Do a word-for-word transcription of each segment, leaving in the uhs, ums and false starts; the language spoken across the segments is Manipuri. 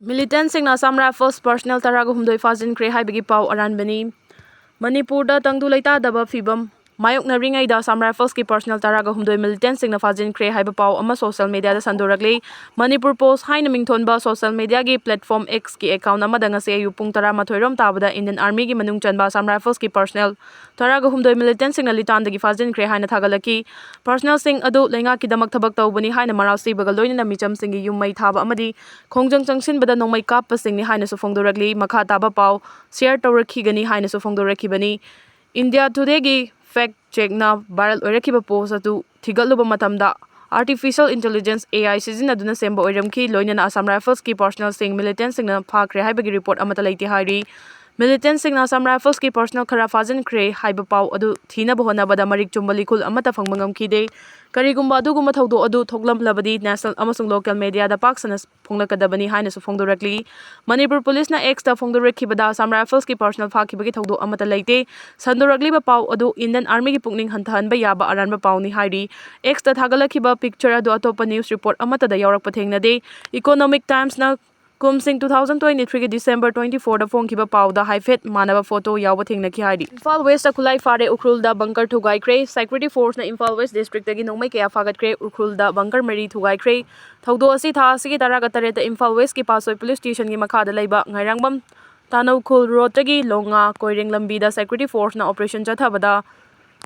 Militantꯁꯤꯡꯅ Assam Rifles personnel ꯇꯔꯥꯒ ꯍꯨꯝꯗꯣꯏ ꯐꯥꯖꯤꯟꯈ꯭ꯔꯦ ꯍꯥꯏꯕꯒꯤ ꯄꯥꯎ ꯑꯔꯥꯟꯕꯅꯤ꯫ ꯃꯅꯤꯄꯨꯔꯗ ꯇꯪꯗꯨ ꯂꯩꯇꯥꯗꯕ ꯐꯤꯚꯝ ꯃꯥꯌꯣꯛꯅꯔꯤꯉꯩꯗ Assam Riflesꯀꯤ personnel ꯇꯔꯥꯒ ꯍꯨꯝꯗꯣꯏ militantꯁꯤꯡꯅ ꯐꯥꯖꯤꯟꯈ꯭ꯔꯦ ꯍꯥꯏꯕ ꯄꯥꯎ ꯑꯃ social mediaꯗ ꯁꯟꯗꯣꯔꯛꯂꯤ꯫ Manipur Post ꯍꯥꯏꯅ ꯃꯤꯡꯊꯣꯟꯕ social mediaꯒꯤ platform Xꯀꯤ account ꯑꯃꯗ ꯉꯁꯤ ꯑꯌꯨꯛ ꯄꯨꯡ ꯇꯔꯥꯃꯥꯊꯣꯏ ꯔꯣꯝ ꯇꯥꯕꯗ Indian Armyꯒꯤ ꯃꯅꯨꯡ ꯆꯟꯕ Assam Riflesꯀꯤ personnel ꯇꯔꯥꯒ ꯍꯨꯝꯗꯣꯏ militantꯁꯤꯡꯅ ꯂꯤꯇꯥꯟꯗꯒꯤ ꯐꯥꯖꯤꯟꯈ꯭ꯔꯦ ꯍꯥꯏꯅ ꯊꯥꯒꯠꯂꯛꯈꯤ꯫ Personnelꯁꯤꯡ ꯑꯗꯨ ꯂꯩꯉꯥꯛꯀꯤꯗꯃꯛ ꯊꯕꯛ ꯇꯧꯕꯅꯤ ꯍꯥꯏꯅ ꯃꯔꯥꯜ ꯁꯤꯕꯒ ꯂꯣꯏꯅꯅ ꯃꯤꯆꯝꯁꯤꯡꯒꯤ ꯌꯨꯝ ꯃꯩ ꯊꯥꯕ ꯑꯃꯗꯤ ꯈꯣꯡꯖꯪ ꯆꯪꯁꯤꯟꯕꯗ ꯅꯣꯡꯃꯩ ꯀꯥꯞꯄꯁꯤꯡꯅꯤ ꯍꯥꯏꯅꯁꯨ ꯐꯣꯡꯗꯣꯔꯛꯂꯤ꯫ ꯃꯈꯥ ꯇꯥꯕ ꯄꯥꯎ share ꯇꯧꯔꯛꯈꯤꯒꯅꯤ ꯍꯥꯏꯅꯁꯨ ꯐꯣꯡꯗꯣꯔꯛꯈꯤꯕꯅꯤ꯫ India Todayꯒꯤ fact checkꯅ viral ꯑꯣꯏꯔꯛꯈꯤꯕ post ꯑꯗꯨ ꯊꯤꯒꯠꯂꯨꯕ ꯃꯇꯝꯗ artificial intelligence, AI ꯁꯤꯖꯤꯟꯅꯗꯨꯅ ꯁꯦꯝꯕ ꯑꯣꯏꯔꯝꯈꯤ꯫ ꯂꯣꯏꯅꯅ Assam Riflesꯀꯤ personnelꯁꯤꯡ militantꯁꯤꯡꯅ ꯐꯥꯈ꯭ꯔꯦ ꯍꯥꯏꯕꯒꯤ report ꯑꯃꯠꯇ ꯂꯩꯇꯦ ꯍꯥꯏꯔꯤ꯫ Militantꯁꯤꯡꯅ Assam Riflesꯀꯤ personnel ꯈꯔ ꯐꯥꯖꯤꯟꯈ꯭ꯔꯦ ꯍꯥꯏꯕ ꯄꯥꯎ ꯑꯗꯨ ꯊꯤꯅꯕ ꯍꯣꯠꯅꯕꯗ ꯃꯔꯤꯛ ꯆꯨꯝꯕ ꯂꯤꯈꯨꯜ ꯑꯃꯠꯇ ꯐꯪꯕ ꯉꯝꯈꯤꯗꯦ꯫ ꯀꯔꯤꯒꯨꯝꯕ ꯑꯗꯨꯒꯨꯝꯕ ꯊꯧꯗꯣꯛ ꯑꯗꯨ ꯊꯣꯛꯂꯝꯂꯕꯗꯤ national ꯑꯃꯁꯨꯡ local mediaꯗ ꯄꯥꯛ ꯁꯟꯅ ꯐꯣꯡꯂꯛꯀꯗꯕꯅꯤ ꯍꯥꯏꯅꯁꯨ ꯐꯣꯡꯗꯣꯔꯛꯂꯤ꯫ ꯃꯅꯤꯄꯨꯔ ꯄꯨꯂꯤꯁꯅ Xꯇ ꯐꯣꯡꯗꯣꯔꯛꯈꯤꯕꯗ Assam Riflesꯀꯤ personnel ꯐꯥꯈꯤꯕꯒꯤ ꯊꯧꯗꯣꯛ ꯑꯃꯠꯇ ꯂꯩꯇꯦ꯫ ꯁꯟꯗꯣꯔꯛꯂꯤꯕ ꯄꯥꯎ ꯑꯗꯨ Indian Armyꯒꯤ ꯄꯨꯛꯅꯤꯡ ꯍꯟꯊꯍꯟꯕ ꯌꯥꯕ ꯑꯔꯥꯟꯕ ꯄꯥꯎꯅꯤ ꯍꯥꯏꯔꯤ꯫ Xꯇ ꯊꯥꯒꯠꯂꯛꯈꯤꯕ picture ꯑꯗꯨ ꯑꯇꯣꯞꯄ news report ꯑꯃꯠꯇꯗ ꯌꯥꯎꯔꯛꯄ ꯊꯦꯡꯅꯗꯦ꯫ Economic Timesꯅ ꯀꯨꯝꯁꯤꯡ two thousand twenty threeꯒꯤ December twenty fourꯗ ꯐꯣꯡꯈꯤꯕ ꯄꯥꯎꯗ ꯍꯥꯏꯐꯦꯠ ꯃꯥꯟꯅꯕ photo ꯌꯥꯎꯕ ꯊꯦꯡꯅꯈꯤ ꯍꯥꯏꯔꯤ꯫ ꯏꯝꯐꯥꯜ Westꯇ ꯈꯨꯠꯂꯥꯏ ꯐꯥꯔꯦ, ꯎꯈ꯭ꯔꯨꯜꯗ bunker ꯊꯨꯒꯥꯏꯈ꯭ꯔꯦ꯫ Security Forceꯅ ꯏꯝꯐꯥꯜ West districtꯇꯒꯤ ꯅꯣꯡꯃꯩ ꯀꯌꯥ ꯐꯥꯒꯠꯈ꯭ꯔꯦ, ꯎꯈ꯭ꯔꯨꯜꯗ bunker ꯃꯔꯤ ꯊꯨꯒꯥꯏꯈ꯭ꯔꯦ꯫ ꯊꯧꯗꯣꯛ ꯑꯁꯤ ꯊꯥ ꯑꯁꯤꯒꯤ ꯇꯔꯥꯒ ꯇꯔꯦꯠꯇ ꯏꯝꯐꯥꯜ Westꯀꯤ ꯄꯥꯠꯁꯣꯏ police stationꯒꯤ ꯃꯈꯥꯗ ꯂꯩꯕ ꯉꯥꯏꯔꯥꯡꯕꯝ ꯇꯥꯅꯧꯈꯨꯜ roadꯇꯒꯤ ꯂꯣꯡꯉꯥ ꯀꯣꯏꯔꯦꯡ ꯂꯝꯕꯤꯗ Security Forceꯅ operation ꯆꯠꯊꯕꯗ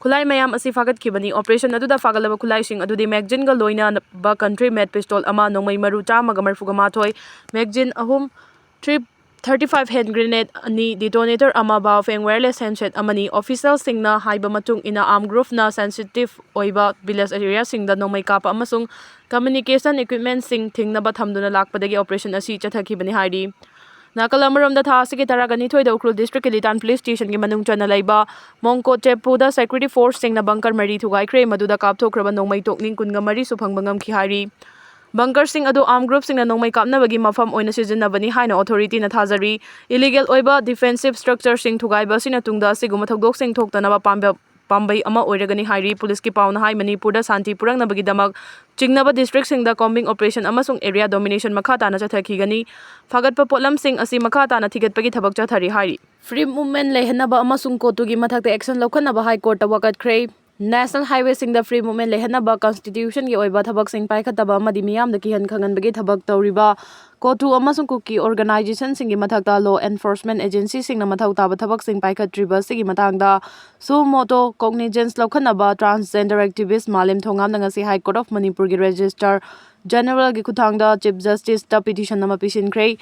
ꯈꯨꯠꯂꯥꯏ ꯃꯌꯥꯝ ꯑꯁꯤ ꯐꯥꯒꯠꯈꯤꯕꯅꯤ꯫ Operation ꯑꯗꯨꯗ ꯐꯥꯒꯠꯂꯕ ꯈꯨꯠꯂꯥꯏꯁꯤꯡ ꯑꯗꯨꯗꯤ magazineꯒ ꯂꯣꯏꯅꯕ country made pistol ꯑꯃ, ꯅꯣꯡꯃꯩ ꯃꯔꯨ ꯆꯥꯝꯃꯒ ꯃꯔꯤꯐꯨꯒ ꯃꯥꯊꯣꯏ, magazine ꯑꯍꯨꯝ, three thirty five hand grenade ꯑꯅꯤ, detonator ꯑꯃ, Baofeng wireless handset ꯑꯃꯅꯤ꯫ Officialꯁꯤꯡꯅ ꯍꯥꯏꯕ ꯃꯇꯨꯡ ꯏꯟꯅ, armed groupꯅ sensitive ꯑꯣꯏꯕ village areaꯁꯤꯡꯗ ꯅꯣꯡꯃꯩ ꯀꯥꯞꯄ ꯑꯃꯁꯨꯡ communication equipmentꯁꯤꯡ ꯊꯤꯡꯅꯕ ꯊꯝꯗꯨꯅ ꯂꯥꯛꯄꯗꯒꯤ operation ꯑꯁꯤ ꯆꯠꯊꯈꯤꯕꯅꯤ ꯍꯥꯏꯔꯤ꯫ ꯅꯥꯀꯜ ꯑꯃꯔꯣꯝꯗ, ꯊꯥ ꯑꯁꯤꯒꯤ ꯇꯔꯥꯒ ꯅꯤꯊꯣꯏꯗ ꯎꯈ꯭ꯔꯨꯜ districtꯀꯤ ꯂꯤꯇꯥꯟ police stationꯒꯤ ꯃꯅꯨꯡ ꯆꯟꯅ ꯂꯩꯕ ꯃꯣꯡꯀꯣꯠ ꯆꯦꯄꯨꯗ Security Forceꯁꯤꯡꯅ bunker ꯃꯔꯤ ꯊꯨꯒꯥꯏꯈ꯭ꯔꯦ, ꯃꯗꯨꯗ ꯀꯥꯞꯊꯣꯛꯈ꯭ꯔꯕ ꯅꯣꯡꯃꯩ ꯇꯣꯛꯅꯤꯡ ꯀꯨꯟꯒ ꯃꯔꯤꯁꯨ ꯐꯪꯕ ꯉꯝꯈꯤ ꯍꯥꯏꯔꯤ꯫ Bunkerꯁꯤꯡ ꯑꯗꯨ armed groupꯁꯤꯡꯅ ꯅꯣꯡꯃꯩ ꯀꯥꯞꯅꯕꯒꯤ ꯃꯐꯝ ꯑꯣꯏꯅ ꯁꯤꯖꯤꯟꯅꯕꯅꯤ ꯍꯥꯏꯅ authorityꯅ ꯊꯥꯖꯔꯤ꯫ Illegal ꯑꯣꯏꯕ defensive structureꯁꯤꯡ ꯊꯨꯒꯥꯏꯕ ꯑꯁꯤꯅ ꯇꯨꯡꯗ ꯑꯁꯤꯒꯨꯝꯕ ꯊꯧꯗꯣꯛꯁꯤꯡ ꯊꯣꯛꯇꯅꯕ ꯄꯥꯝꯕ ꯄꯥꯝꯕꯩ ꯑꯃ ꯑꯣꯏꯔꯒꯅꯤ ꯍꯥꯏꯔꯤ꯫ ꯄꯨꯂꯤꯁꯀꯤ ꯄꯥꯎꯅ ꯍꯥꯏ, ꯃꯅꯤꯄꯨꯔꯗ ꯁꯥꯟꯇꯤ ꯄꯨꯔꯛꯅꯕꯒꯤꯗꯃꯛ ꯆꯤꯡꯅꯕ ꯗꯤꯁꯇ꯭ꯔꯤꯛꯁꯤꯡꯗ combing operation ꯑꯃꯁꯨꯡ area domination ꯃꯈꯥ ꯇꯥꯅ ꯆꯠꯊꯈꯤꯒꯅꯤ꯫ ꯐꯥꯒꯠꯄ ꯄꯣꯠꯂꯝꯁꯤꯡ ꯑꯁꯤ ꯃꯈꯥ ꯇꯥꯅ ꯊꯤꯒꯠꯄꯒꯤ ꯊꯕꯛ ꯆꯠꯊꯔꯤ ꯍꯥꯏꯔꯤ꯫ Free movement ꯂꯩꯍꯟꯅꯕ ꯑꯃꯁꯨꯡ ꯀꯣꯇꯨꯒꯤ ꯃꯊꯛꯇ action ꯂꯧꯈꯠꯅꯕ High Courtꯇ ꯋꯥꯀꯠꯈ꯭ꯔꯦ꯫ National highwayꯁꯤꯡꯗ free movement ꯂꯩꯍꯟꯅꯕ constitutionꯒꯤ ꯑꯣꯏꯕ ꯊꯕꯛꯁꯤꯡ ꯄꯥꯏꯈꯠꯇꯕ ꯑꯃꯗꯤ ꯃꯤꯌꯥꯝꯗ ꯀꯤꯍꯟ ꯈꯪꯍꯟꯕꯒꯤ ꯊꯕꯛ ꯇꯧꯔꯤꯕ ꯀꯣꯇꯨ ꯑꯃꯁꯨꯡ ꯀꯨꯀꯤ organizationꯁꯤꯡꯒꯤ ꯃꯊꯛꯇ law enforcement agencyꯁꯤꯡꯅ ꯃꯊꯧ ꯇꯥꯕ ꯊꯕꯛꯁꯤꯡ ꯄꯥꯏꯈꯠꯇ꯭ꯔꯤꯕ ꯑꯁꯤꯒꯤ ꯃꯇꯥꯡꯗ suo motu cognizance ꯂꯧꯈꯠꯅꯕ transgender activist ꯃꯥꯂꯦꯝ ꯊꯣꯉꯥꯝꯅ ꯉꯁꯤ High Court of ꯃꯅꯤꯄꯨꯔꯒꯤ Registrar Generalꯒꯤ ꯈꯨꯠꯊꯥꯡꯗ Chief Justiceꯇ petition ꯑꯃ ꯄꯤꯁꯤꯟꯈ꯭ꯔꯦ꯫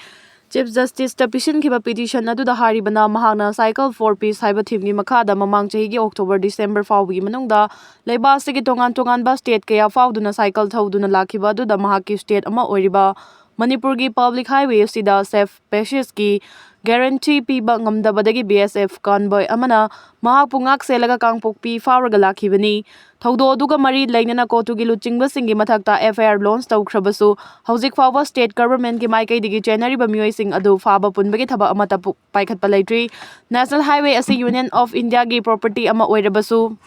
Chief Justiceꯇ ꯄꯤꯁꯤꯟꯈꯤꯕ petition ꯑꯗꯨꯗ ꯍꯥꯏꯔꯤꯕꯅ, ꯃꯍꯥꯛꯅ Cycle for Peace ꯍꯥꯏꯕ themeꯒꯤ ꯃꯈꯥꯗ ꯃꯃꯥꯡ ꯆꯍꯤꯒꯤ October December ꯐꯥꯎꯕꯒꯤ ꯃꯅꯨꯡꯗ ꯂꯩꯕꯥꯛ ꯑꯁꯤꯒꯤ ꯇꯣꯉꯥꯟ ꯇꯣꯉꯥꯟꯕ state ꯀꯌꯥ ꯐꯥꯎꯗꯨꯅ cycle ꯊꯧꯗꯨꯅ ꯂꯥꯛꯈꯤꯕ ꯑꯗꯨꯗ ꯃꯍꯥꯛꯀꯤ state ꯑꯃ ꯑꯣꯏꯔꯤꯕ ꯃꯅꯤꯄꯨꯔꯒꯤ public highway ꯑꯁꯤꯗ safe passageꯀꯤ guarantee ꯄꯤꯕ ꯉꯝꯗꯕꯗꯒꯤ BSF convoy ꯑꯃꯅ ꯃꯍꯥꯛꯄꯨ ꯉꯥꯛ ꯁꯦꯜꯂꯒ ꯀꯥꯡꯄꯣꯛꯄꯤ ꯐꯥꯎꯔꯒ ꯂꯥꯛꯈꯤꯕꯅꯤ꯫ ꯊꯧꯗꯣꯛ ꯑꯗꯨꯒ ꯃꯔꯤ ꯂꯩꯅꯅ ꯀꯣꯇꯨꯒꯤ ꯂꯨꯆꯤꯡꯕꯁꯤꯡꯒꯤ ꯃꯊꯛꯇ FIR launch ꯇꯧꯈ꯭ꯔꯕꯁꯨ, ꯍꯧꯖꯤꯛ ꯐꯥꯎꯕ state governmentꯀꯤ ꯃꯥꯏꯀꯩꯗꯒꯤ ꯆꯦꯟꯅꯔꯤꯕ ꯃꯤꯑꯣꯏꯁꯤꯡ ꯑꯗꯨ ꯐꯥꯕ ꯄꯨꯟꯕꯒꯤ ꯊꯕꯛ ꯑꯃꯠꯇ ꯄꯨ-, ꯄꯥꯏꯈꯠꯄ ꯂꯩꯇ꯭ꯔꯤ꯫ National highway ꯑꯁꯤ Union of Indiaꯒꯤ property ꯑꯃ ꯑꯣꯏꯔꯕꯁꯨ,